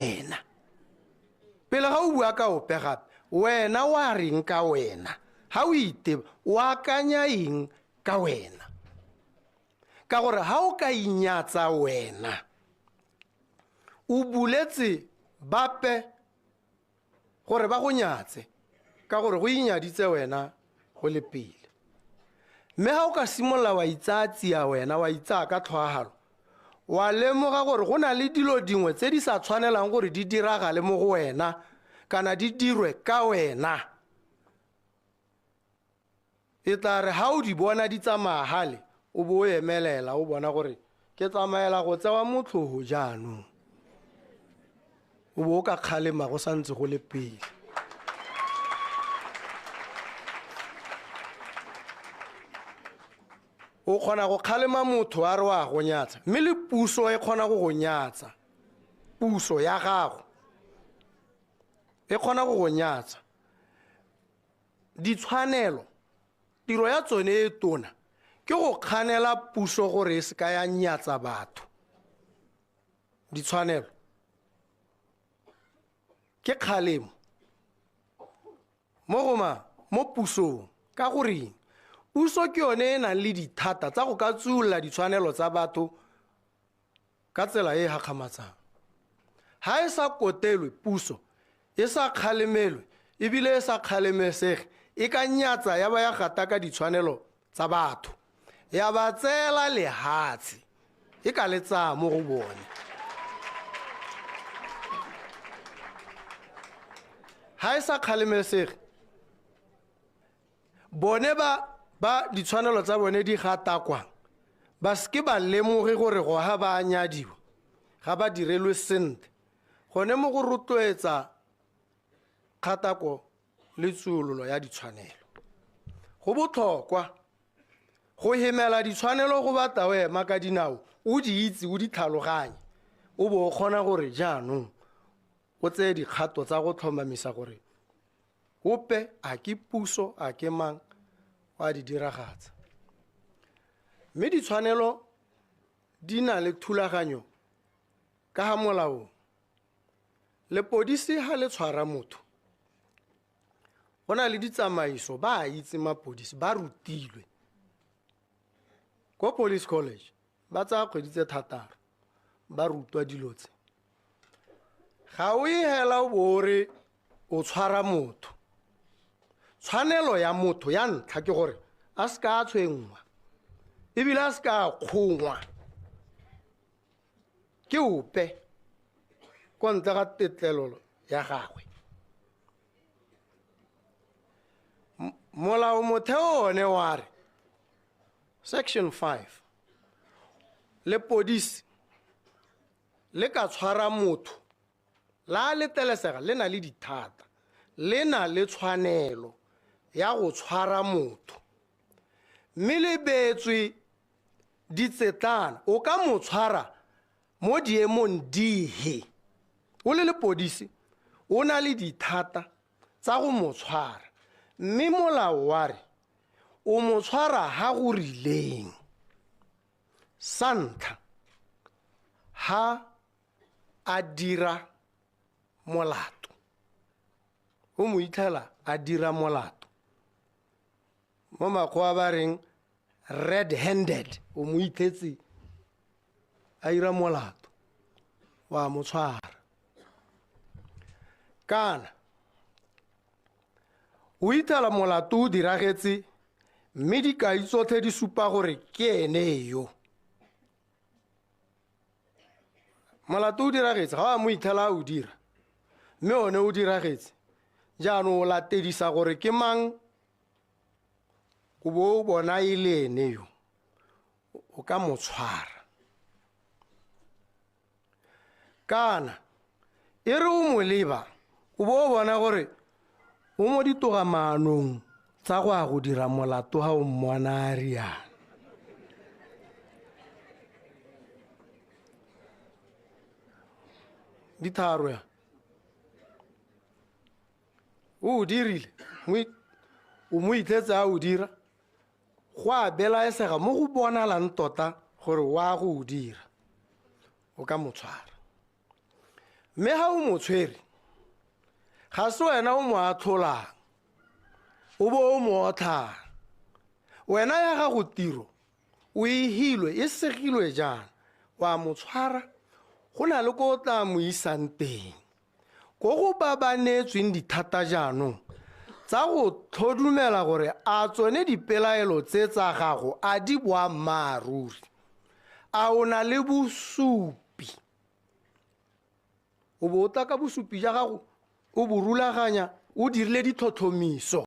Wena pele ga o bua ka ope gape, wena wa reng ka wena? Ga o iteba, o akanya eng ka wena? Ka gore ga o ka inyatsa wena, o buletse bape gore ba go nyatse, ka gore go inyaditse wena go le pele. Mme ga o ka simolola wa itsaya tsia wena, wa itsaya ka tlhoagalo, wa lemoga gore go na le dilo dingwe tse di sa tshwanelang gore di diragale mo go wena kana di dirwe ka wena, e tla re ga o di bona di tsamaya gale, o bo o emelela, o bona gore ke tsamaela go tsewa motlhogo jaanong, o bo o ka kgalema go santse go le pele. O kgona go kgalema motho a re wa go nyatsa, mme le puso e kgona go go nyatsa. Puso ya gago e kgona go go nyatsa. Ditshwanelo, tiro ya tsone e tona ke go kganela puso gore e seka ya nyatsa batho. Ditshwanelo ke kgalemo mo go mang? Mo pusong. Ka goreng? Puso ke yone e nang le dithata tsa go ka tsuolola ditshwanelo tsa batho ka tsela e e gakgamatsang. Ha e sa kotelwe puso, e sa kgalemelwe ebile e sa kgalemesege, e ka nyatsa ya ba ya gataka ditshwanelo tsa batho, ya ba tseela lehatshe, e ka le tsaya mo go bone. Ha e sa kgalemesege, bone ba ditshwanelo tsa bone di gatakwang, ba seke ba lemoge gore go ga ba nyadiwa, ga ba direlwe sentle. Gone mo go rotloetsa kgatako le tsuololo ya ditshwanelo. Go botlhokwa go hemela ditshwanelo go batla o ema ka dinao, o di itse, o di tlhaloganye, o bo o kgona gore jaanong o tseye dikgato tsa go tlhomamisa gore ope, a ke puso, a ke mang, o a di diragatsa. Mme ditshwanelo di na le thulaganyo ka ga molaong. Lepodisi ga le tshwara motho, go na le ditsamaiso, ba a itse mapodisi, ba rutilwe. Ko police college ba tsaya kgwedi tse 6 ba rutwa dilo tse. Ga o e hela o bo o re o tshwara motho. Tshwanelo ya motho ya ntlha ke gore a se ka a tshwenngwa, ebile a se ka a kgongwa ke ope ko ntle ga tetlelelo ya gagwe. Molao motheo one wa re, section 5, lepodisi le ka tshwara motho la letelesega, le na le dithata, le na le tshwanelo ya go tshwara motho, mme le beetswe ditsetlana. O ka mo tshwara mo diemong dihe? O le lepodisi o na le dithata tsa go mo tshwara, mme molao wa re o mo tshwara ha go rileng. Sa ntlha, ha a dira molato, o mo itlhela a dira molato, mo makgowa ba reng red handed, o mo itlhetse a ira molato, wa mo tshwara. Kana o itlhela molato o diragetse, mme dikai tsotlhe di supa gore ke ene yo. Molato o diragetse, ga wa mo itlhela a o dira, mme one o diragetse. Jaanong o latedisa gore ke mang, o bo o bona e le ene yo, o ka mo tshwara. Kana e re o mo leba, o bo o bona gore o mo ditogamaanong tsa go ya go dira molato ga o mmona a riana. Ditharo ya o o dirile, o mo itlhetse a o dira, go a belaesega mo go bonalang tota gore wa go o dira, o ka mo tshwara. Mme ga o mo tshwere, ga se wena o mo atlholang, o bo o mo otlhang. Wena ya gago tiro o e hilwe, e segilwe jaana, wa mo tshwara, go na le ko o tla mo isang teng. Ko go ba ba neetsweng dithata jaanong tsa go tlhodumela gore a tsone dipelaelo tse tsa gago a di boammaaruri, a o na le bosupi. O bo o tla ka bosupi ja gago, o bo rulaganya, o dirile ditlhotlhomiso.